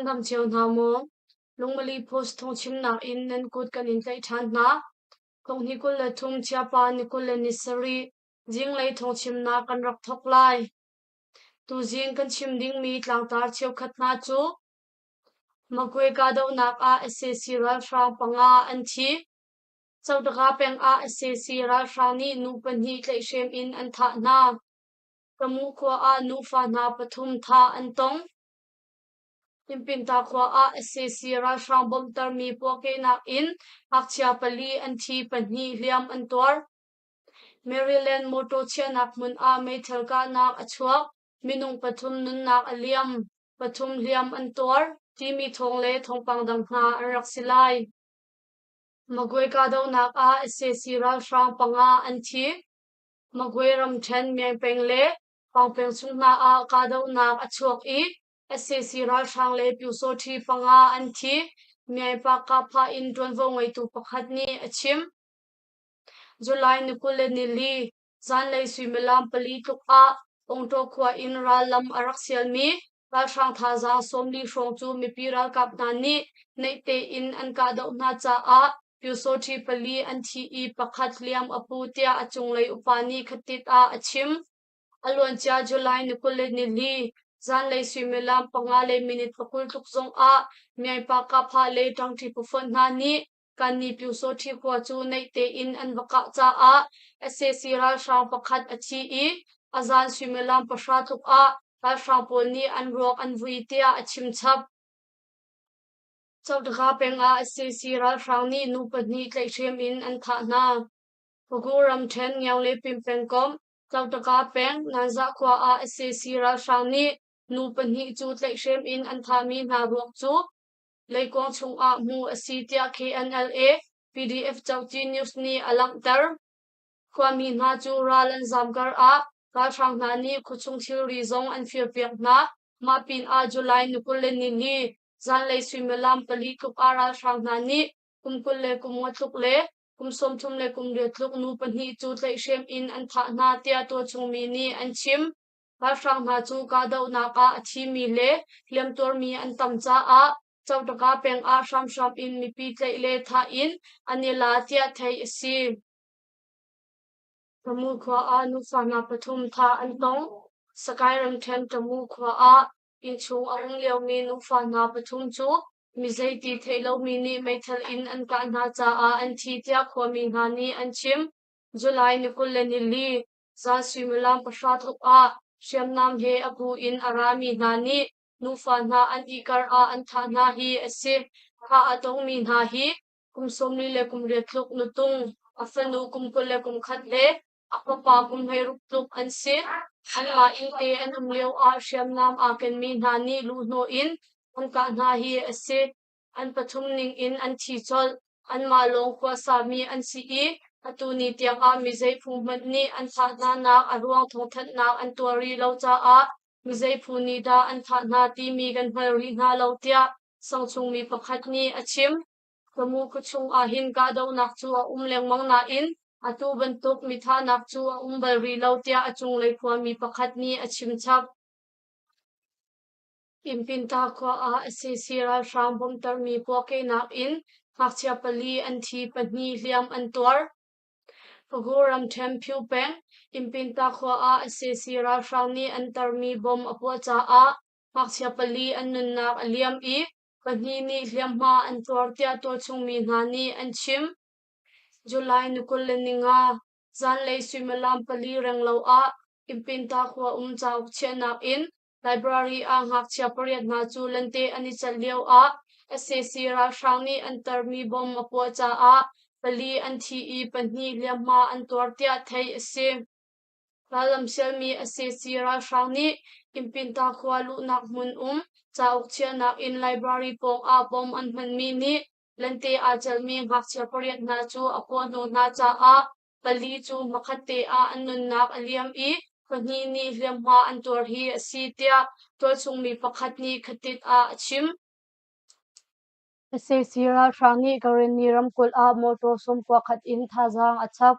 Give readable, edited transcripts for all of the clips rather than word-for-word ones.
Nan dam cio hna maw? Lungmali Post thawngchimnak in nan kut kan in tlaih ṭhan hna. Thonghni 23 Chiapa ni 27 zinglei thawngchimnak kan rak thawk lai. Tuzing kan chim dingmi tlangtar cheukhat hna cu Magwe kahdohnak ah sac ralhrang panga an thi. Cotaka peng ah sac ralhrang nih nu pahnih tlaihhrem in an thah hna. Tamu khua ah nufa hna pathum thah an tong. Impinta khua ah sac ralhrang bawmhtermi puahkehnak in ngakchia pali an thi, pahnih hliam an tuar. Maryland motor chiahnak hmun ah meithal kahnak a chuak. Minung pathum nunnak a liam, pathum hliam an tuar timi thawng le thawngpang dang hna an rak si lai. Magwe kahdohnak ah sac ralhrang panga an thi. Magwe ramṭhen Myaing le Pangpeng chung hna ah kahdohnak a chuak i sac ralhrang le Pyusawṭhi panga an thi. Myaing Kahpha in ṭuanvo ngeitu pakhat nih a chim. July ni 24 zanlei suimilam pali tluk ah Ongtaw khua in rallam a rak sialmi ralhrang thazaang 40 hrawng cu mipi ralkap hna nih naih tein an kahdoh hna caah Pyusawṭhi pali an thi i pakhat hliam a pu tiah a cunglei upa nih khatit ah a chim. A luancia July ni 24 zanlei suimilam panga le minute 20 tluk zong ah Myanmar Kahpha le ṭangṭi phufonh hna nih Kanni Pyusawṭhi khua cu naih tein an va kah caah sac ralhrang pakhat a thi i a zan suimilam pahra tluk ah ralhrang pawl nih an ruak an vui tiah a chim chap. Cotaka peng ah sac ralhrang nih nu pahnih tlaihhrem in an thah hna. Pagu ramṭhen Ngianglepin pengkomh Cotaka peng Nanzah khua ah sac ralhrang nih nu pahnih cu tlaihhrem in an thahmi hna ruak cu leikuang chungah hmuh a si tiah KNLA PDF Cauci News nih a langhter. Khuami hna cu ral an zaam kar ah ralhrang hna nih khuachung thilri zong an firpiak hna. Mah pinah July ni 24 zanlei suimilam pali tluk ah ralhrang hna nih kum 20 le kum nga tluk le kum 30 le kum riat tluk nu pahnih cu tlaihhrem in an thah hna tiah tualchungmi nih an chim. Ralhrang hna cu kahdohnak ah a thimi le hliamtuarmi an tam caah Cotaka peng ah hramhram in mipi tlaih le thah in an i la tiah theih a si. Tamu khua ah nufa hna pathum thah an tong. Sakai ramṭhen Tamu khua ah innchung a um liomi nufa hna pathum cu mi zeiti theih lomi nih meithal in an kah hna caah an thi tiah khuami hna nih an chim. July ni 24 Zan suimilam pahra tluk ah hriamnam he a bu in a rami hna nih nufa hna an ihkar ah an thah hna hi a si. Thah a tongmi hna hi kum 40 le kum riat tluk nutung, a fanu kum 20 le kum khat le a fapa kum 16 tluk an si. Anmah innte an um lio ah hriamnam aa kenmi hna nih luhhnawh in an kah hna hi a si. An pathum ning in an thi colh. Anmah lawng khuasami an si i atu ni tiangah mi zei phu hmanh nih an thah hnanak a ruang thawngthanhnak an tuah rih lo caah mi zei phu nih dah an thah hna timi kan hngal rih hna lo tiah sangchungmi pakhat nih a chim. Tamu khuachung ah hin kahdohnak cu a um lengmang nain atu bantuk mithahnak cu a um bal rih lo tiah a cunglei khuami pakhat nih a chim chap. Impinta khua ah sac ralhrang bawmhtermi puahkehnak in ngakchia pali an thi, pahnih hliam an tuar. Pagu ramṭhen Phyu peng Impinta khua ah sac ralhrang nih an tarmi bom a puah caah ngakchia pali an nunnak a liam i pahnih nih hliamhma an tuar tiah tualchungmi hna nih an chim. July ni 25 zanlei suimilam pali renglo ah Impinta khua um cauk chiahnak in Library ah ngakchia pariat hna cu lente an i celh lioah sac ralhrang nih an tarmi bom a puah caah pali an thi i pahnih hliamhma an tuar tiah theih a si. Rallam sialmi sac ralhrang nih Impinta khua luhnak hmun um cauk chiahnak inn library pawng ah bom an hmanmi nih lente aa celhmi ngakchia pariat hna cu a puah hnawh hna caah pali cu hmakhatte ah an nunnak a liam i pahnih nih hliamhma an tuar hi a si tiah tualchungmi pakhat nih khatit ah a chim. Sac ralhrang nih Karenni ramkulh ah motor 91 in thazaang a chap.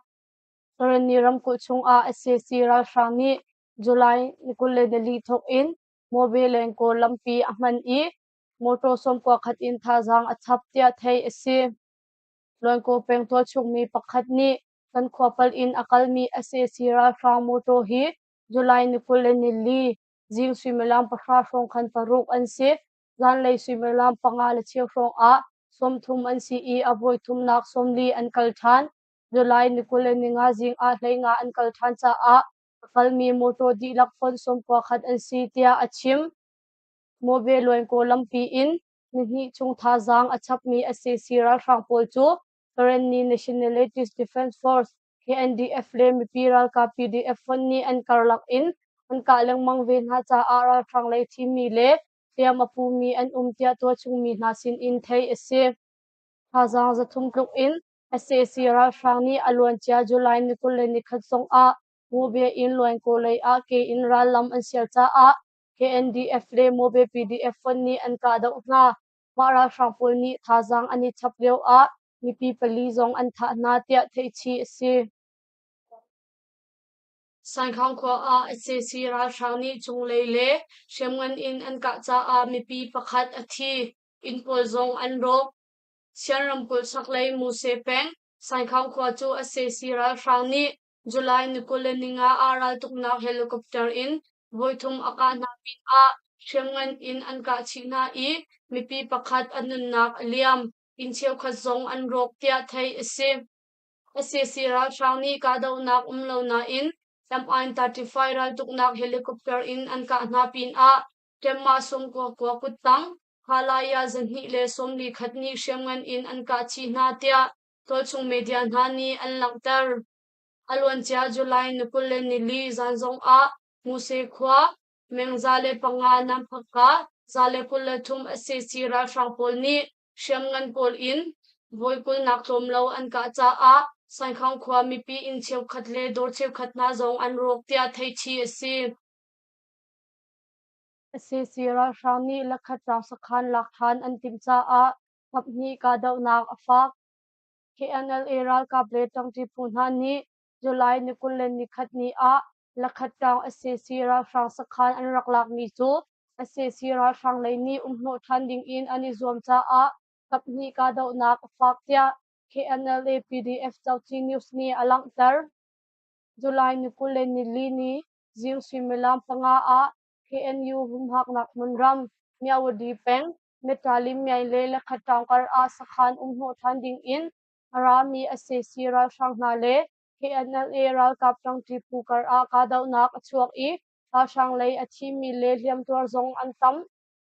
Karenni ramkulh chungah sac ralhrang nih July ni 24 thawk in Mobile Kawl lampi a hman i. motor 91 in thazaang a chap tiah theih a si. Luankaw peng tualchungmi pakhat nih kan khua pal in a kalmi sac ralhrang motor hi July ni 24 zing suimilam 10 hrawng khan paruk an si. Zanlei suimilam 5:15 hrawng ah 30 an si i a voi thumnak 40 an kal ṭhan. July ni 25 zing ah 15 an kal ṭhan caah a kalmi motor dihlak fonh 91 an si tiah a chim. Mobe Luankaw lampi in nihnih chung thazaang a chapmi sac ralhrang pawl cu Karenni Nationalities Defense Force KNDF le mipi ralkap PDF fonh nih an karlak in an kah lengmang ve hna caah ralhrang lei thimi le hliam a pumi an um tiah tualchungmi hna sinin theih a si. Thazaang 300 tluk in sac ralhrang nih a luancia July ni 21 zong ah Mobe in Luankaw lei ah ke in rallam an sial caah KNDF le Mobe PDF fonh nih an kahdoh hna. Mah ralhrang pawl nih thazaang an i chap lio ah mipi pali zong an thah hna tiah theihchih a si. Saikhang khua ah sac ralhrang nih cunglei le hriamngan in an kah caah mipi pakhat a thi. Inn pawl zong an rawk. Sian ramkulh chaklei Muse peng Saikhang khua cu sac ralhrang nih July ni 25 ah raltuknak helicopter in voithum a kah hna pinah hriamngan in an kah chih hna i mipi pakhat a nunnak a liam. Inn cheukhat zong an rawk tiah theih a si. Sac ralhrang nih kahdohnak um lo nain MI-35 raltuknak helicopter in an kah hna pinah Ṭemmah sawmkua kua kuttang Halaya 241 nih hriamngan in an kah chih hna tiah tualchung media hna nih an langhter. A luancia July ni 24 zan zongah Muse khua meng 105 Namphaka 123 sac ralhrang pawl nih hriamngan pawl in voi 20 nak tlawm lo an kah caah Saikhang khua mipi inn cheukhat le dawr cheukhat hna zong an rawk tiah theihchih a si. Sac ralhrang nih Lakhat tlang sakhan lak ṭhan an timh caah kaphnih kahdohnak a fak. KNLA ralkap le ṭangṭi phu hna nih July ni 21 ni ah Lakhat tlang sac ralhrang sakhan an rak lakmi cu sac ralhrang lei nih umhnawh ṭhan dingin an i zuam caah kaphnih kahdohnak a fak tiah KNLA PDF Cauci News nih a langhter. July ni 24 ni zing suimilam 5 ah KNU humhaknak hmunram Myawaddy peng Metalim Myai le Lakhat Taung kar ah sakhan umhnawh ṭhan dingin a rami sac ralhrang hna le KNLA ralkap ṭangṭi phu kar ah kahdohnak a chuak i ralhrang lei a thimi le hliamtuar zong an tam.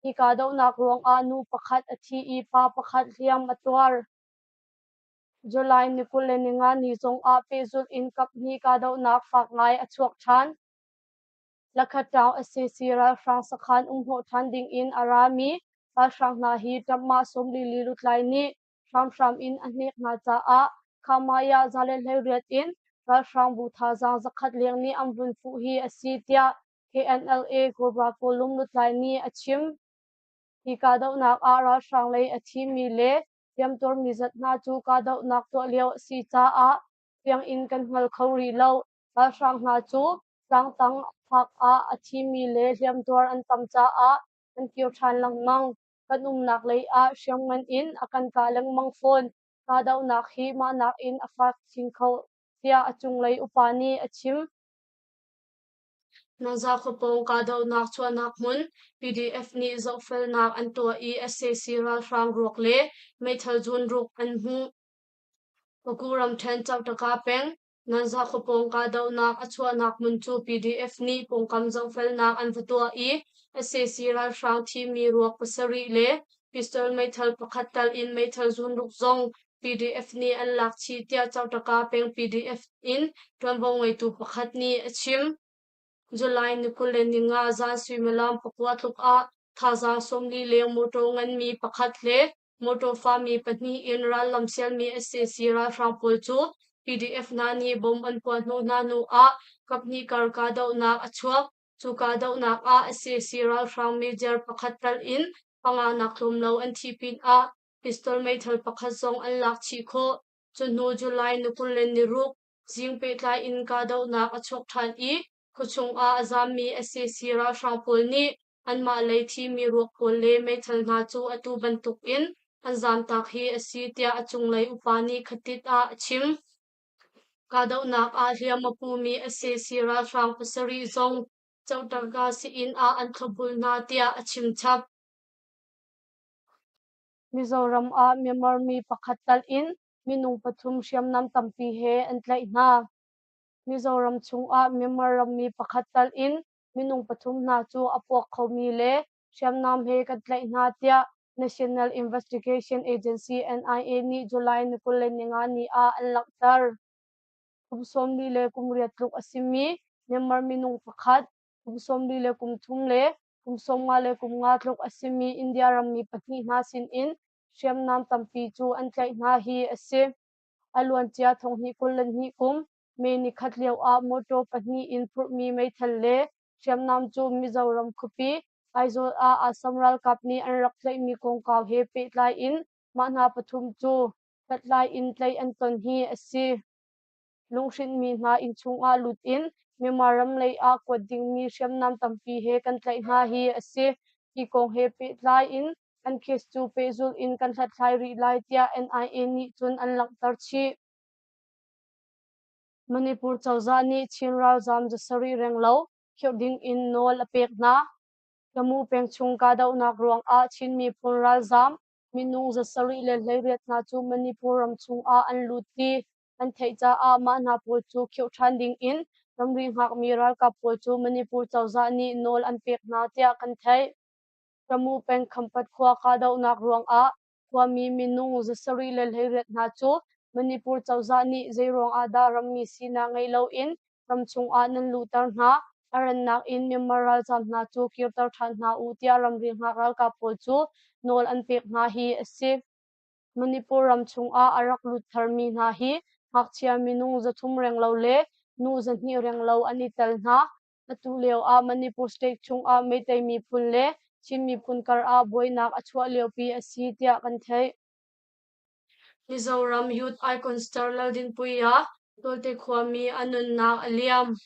Hi kahdohnak ruangah nu pakhat a thi i pa pakhat hliam a tuar. July ni 25 ni zongah pehzulh in kaphnih kahdohnak fak ngai a chuak ṭhan. Lakhat Town sac ralhrang sakhan umhnawh ṭhan dingin a rami ralhrang hna hi ṭamhmah 44 lutlai nih hramhram in a hnek hna caah Khamaya 118 in ralhrang bu thazaang 100 leng nih an vun fuh hi a si tiah KNLA Cobra Kawlum lutlai nih a chim. Hi kahdohnak ah ralhrang lei a thimi le hliamtuarmi zat hna cu kahdohnak tuah lio a si caah fiang in kan hngal kho rih lo. Ralhrang hna cu tlangtang phak ah a thimi le hliamtuar an tam caah an kir ṭhan lengmang. Kan umnak lei ah hriamngan in a kan kah lengmang fawn. Kahdohnak hi mah nakin a fak chin kho tiah a cunglei upa nih a chim. Naza khuapawng kahdohnak chuahnak hmun PDF nih zohfelnak an tuah i sac ralhrang ruak le meithal zun ruk an hmuh. Paku ramṭhen Cauhtaka peng Nanza khuapawng kahdohnak a chuahnak hmun cu PDF nih pawngkam zohfelnak an va tuah i sac ralhrang thimi ruak pasarih le pistol meithal pakhat tal in meithal zun ruk zong PDF nih an lak chih tiah Cauhtaka peng PDF in ṭuanvo ngeitu pakhat nih a chim. July ni 25 zan suimilam 9 tluk ah thazaang 40 leng motor nganmi pakhat le motor fami pahnih in rallam sialmi sac ralhrang pawl cu PDF hna nih bom an puah hnawh hna hnu ah kaphnih kar kahdohnak a chuak. Cu kahdohnak ah sac ralhrang major pakhat tal in panga nak tlawm lo an thih pinah pistol meithal pakhat zong an lak chih khawh. Cu hnu July ni 26 zing pehtlai in kahdohnak a chuak ṭhan i khuachung ah a zammi sac ralhrang pawl nih. anmah lei thimi ruak pawl le meithal hna cu atu bantukin an zaamtak hi a si tiah a cunglei upa nih khatit ah a chim. Kahdohnak ah hliam a pumi sac ralhrang pasarih zong Cohtarka sii-inn ah an thlopbul hna tiah a chim chap. Mizoram ah Myanmar mi pakhat tal in minung pathum hriamnam tampi he an tlaih hna. Mizoram chungah Myanmar rammi pakhat tal in minung pathum hna cu a puak khomi le hriamnam he kan tlaih hna tiah National Investigation Agency NIA nih July ni 25 ni ah an langhter. Kum 40 le kum riat tluk a simi Myanmar minung pakhat, kum 40 le kum thum le kum 50 le kum nga tluk a simi India rammi pahnih hna sinin hriamnam tampi cu an tlaih hna hi a si. A luancia thonghnih 22 kum May nikhat lioah mawṭaw pahnih in phurhmi meithal le hriamnam cu Mizoram khuapi Aizawl ah Assam ralkap nih an rak tlaihmi kongkau he pehtlai in mah hna pathum cu hlathlai in tlaih an ton hi a si. Lunghrinhmi hna inn chungah lut in Myanmar ram lei ah kuat dingmi hriamnam tampi he kan tlaih hna hi a si. Hi kong he pehtlai in an case cu pehzulh in kan hlathlai rih lai tiah NIA nih cun an langhter chih. Manipur cozah nih Chin ralzaam zasarih renglo khirh ding in nawl a pek hna. Tamu peng chung kahdohnak ruangah Chin miphun ralzaam minung 718 hna cu Manipur ram chungah an lut ti an theih caah mah hna pawl cu khirh ṭhan ding in ramri hngakmi ralkap pawl cu Manipur cozah nih nawl an pek hna tiah kan theih. Tamu peng Khampat khua kahdohnak ruangah khuami minung 718 hna cu Manipur cozah nih zeiruang ah dah rammi sinak ngei loin ramchung ah nan luhter hna? A rannak in Myanmar ralzaam hna cu kirter ṭhan hna u tiah ramri hngak ralkap pawl cu nawl an pek hna hi a si. Manipur ram chungah a rak lut tharmi hna hi ngakchia minung 300 renglo le nu 200 renglo an i tel hna. Atu lio ah Manipur state chungah Meitei miphun le Chin miphun kar ah buainak a chuah liopi a si tiah kan theih. Mizoram Youth Icon Star Laldinpuia Tualte khuami a nunnak a liam.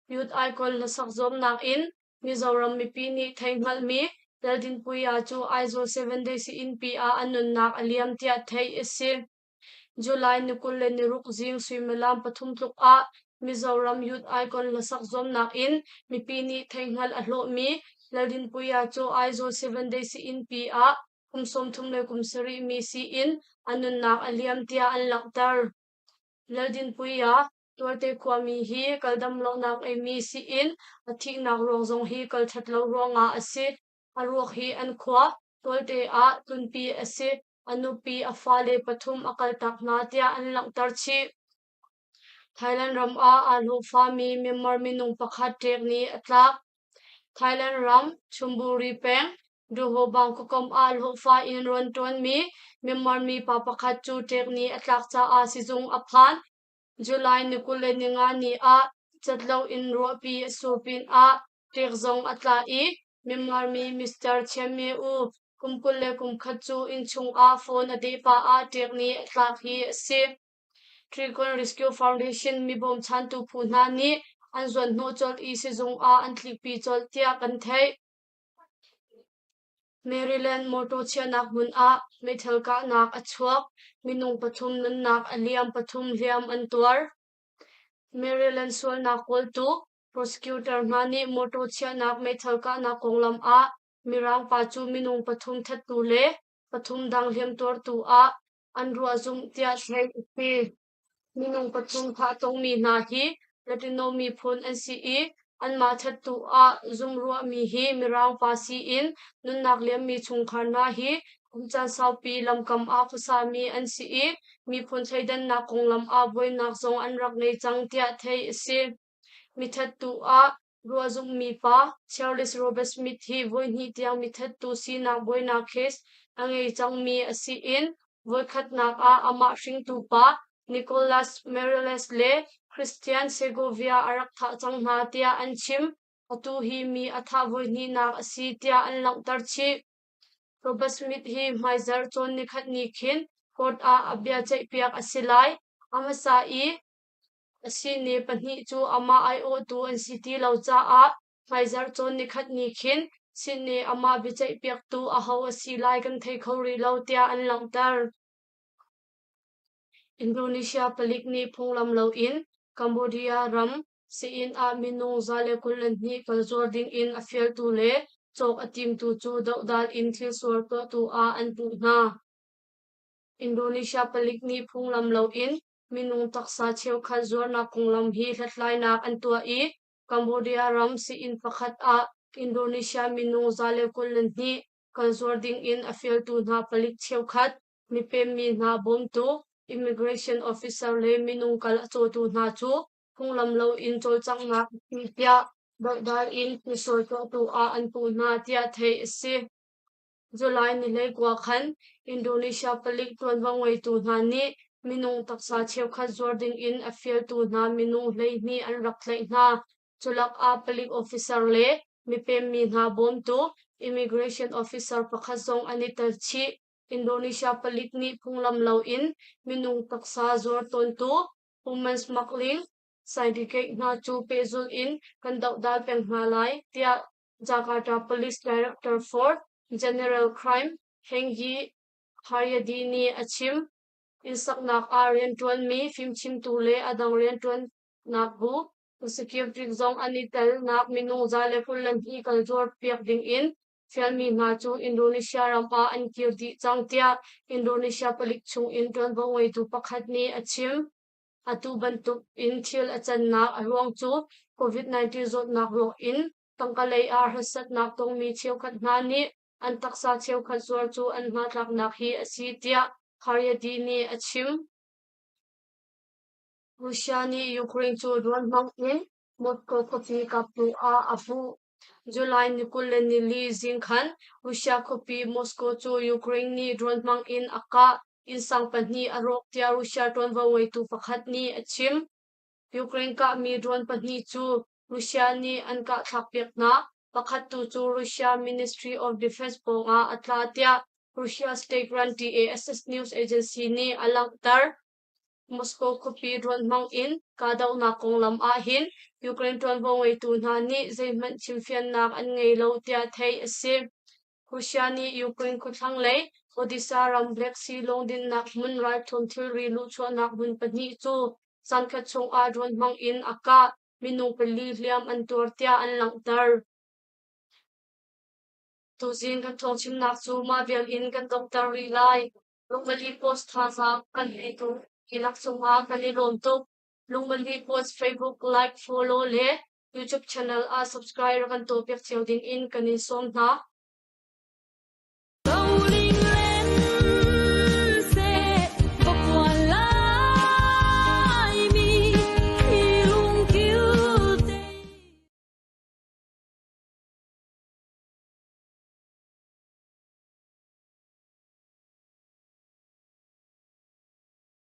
Youth Icon hlasak zuamnak in Mizoram mipi nih theihhngalhmi Laldinpuia cu Aizawl Seven Day Innpi ah a nunnak a liam tiah theih a si. July ni 26 zing suimilam pathum tluk ah Mizoram Youth Icon hlasak zuamnak in mipi nih theihhngalh a hlawhmi Laldinpuia cu Aizawl Seven Day Innpi ah kum 37 mi siin a nunnak a liam tiah an langhter. Laldinpuia Tualte khuami hi kal dam lonak eimi siin a thihnak ruang zong hi kal ṭhat lo ruangah a si. A ruak hi an khua Tualte ah tlunpi a si. A nupi a fale pathum a kaltak hna tiah an langhter chih. Thailand ram ah aa hlawhfami Myanmar minung pakhat ṭek nih a tlak. Thailand ram Chonburi peng Duhobang khuakomh ah hlawhfa in rian ṭuanmi Myanmar mipa pakhat cu ṭek nih a tlak caah sizung a phan. July ni 25 ni ah cat loin ruahpi a sur pinah ṭek zong a tla i Myanmar mi Mr. Chianme U kum 21 cu innchung ah phone a deh pah ah ṭek nih a tlak hi a si. Trigon Rescue Foundation mibawmchantu phu hna nih an zuanhnawh colh i sizung ah an tlikpi colh tiah kan theih. Maryland mawṭaw chiahnak hmun ah meithal kahnak a chuak. Minung pathum nunnak a liam, pathum hliam an tuar. Maryland sualnak kawltu prosecutor hna nih mawṭaw chiahnak meithal kahnak konglam ah Mirang pa cu minung pathum thattu le pathum dang hliamtuartu ah an ruah zumh tiah theih a si. Minung pathum thah tongmi hna hi Latino miphun an si i anmah thattu ah zumhruahmi hi Mirang pa siin nunnak liammi chungkhar hna hi kum caan saupi lamkam ah khuasami an si i miphun thleidannak konglam ah buainak zong an rak ngei cang tiah theih a si. Mithattu ah ruahzumhmi pa Charles Robert Smith hi voihnih tiang mithattu sinak buainak case a ngei cangmi a si in voikhatnak ah amah hringtu pa Nicholas Mariles le Christian Segovia a rak thah cang hna tiah an chim. Atu hi mi a thah voihnihnak a si tiah an langhter chih. Robert Smith hi hmaizarh cawn nikhat ni khin court ah a bia ceihpiak a si lai. A hmasa i A sihni pahnih cu amah aiawhtu an si ti lo caah hmaizarh cawn nikhat ni khin. Sihni amah biaceihpiaktu aho a si lai kan thei kho rih lo tiah an langhter. Indonesia palik nih phunglam loin Cambodia ram sii-inn ah minung 122 kal zuar dingin a fialtu le cawk a timtu cu dohdal in thilsual tuahtu ah an puh hna. Indonesia palik nih phunglam loin minung taksa cheukhat zuarnak konglam hi hlathlainak an tuah i Cambodia ram sii-inn pakhat ah Indonesia minung 122 kal zuar dingin a fialtu hna palik cheukhat mipemmi hna bawmtu, immigration officer le minung kal a cawtu hna cu phunglam loin cawlcanghnak a si tiah dohdal in thilsual tuahtu ah an puh hna tiah theih a si. July ni 19 khan Indonesia palik ṭuanvo ngeitu hna nih minung taksa cheukhat zuar dingin a fialtu hna minung 12 an rak tlaih hna. Culak ah palik officer le mipemmi hna bawmtu immigration officer pakhat zong an i tel chih. Indonesia palik nih phunglam loin minung taksa zuar tawntu human smuggling syndicate hna cu pehzulh in kan dohdal peng hna lai, tiah Jakarta Police Director for General Crime Hengyi Haryadi nih a chim. Innsaknak ah rianṭuanmi fimchimtu le a dang rianṭuannak bu security zong an i telnak minung 122 kal zuarpiak dingin fialmi hna cu Indonesia ram ah an kir dih cang tiah Indonesia palik chungin ṭuanvo ngeitu pakhat nih a chim. Atu bantuk in thil a cannak a ruang cu COVID-19 zawtnak ruang in tangka lei ah harsatnak tongmi cheukhat hna nih an taksa cheukhat zuar cu an hnatlaknak hi a si tiah Haryadi nih a chim. Russia nih Ukraine cu drone hmang in Moscow khuapi kaptu ah a hmuh. July ni 24 zing khan Russia khuapi Moscow cu Ukraine nih drone hmang in a kah. Innsang pahnih a rawk tiah Russia ṭuanvo ngeitu pakhat nih a chim. Ukraine kahmi drone pahnih cu Russia nih an kahthlakpiak hna. Pakhat tu cu Russia Ministry of Defense pawngah a tla tiah Russia state-run TASS news agency nih a langhter. Moscow khuapi drone hmang in kahdohnak konglam ahhin Ukraine ṭuanvo ngeitu hna nih zeihmanh chimfiannak an ngei lo tiah theih a si. Russia nih Ukraine khuathlanglei Odesa ram Black Sea lawng dinhnak hmun ralthuam thilri luhchuahnak hmun pahnih cu caankhat chungah drone hmang in a kah. Minung pali hliam an tuar tiah an langhter. Tuzing kan thawngchimnak cu mah vial in kan donghter rih lai. Lungmali Post thazaang kan eitu dihlak cungah kan i lawm tuk. Lungmali Post Facebook like, follow le YouTube channel ah subscribe rak kan tuahpiak cio ding in kan in sawm hna.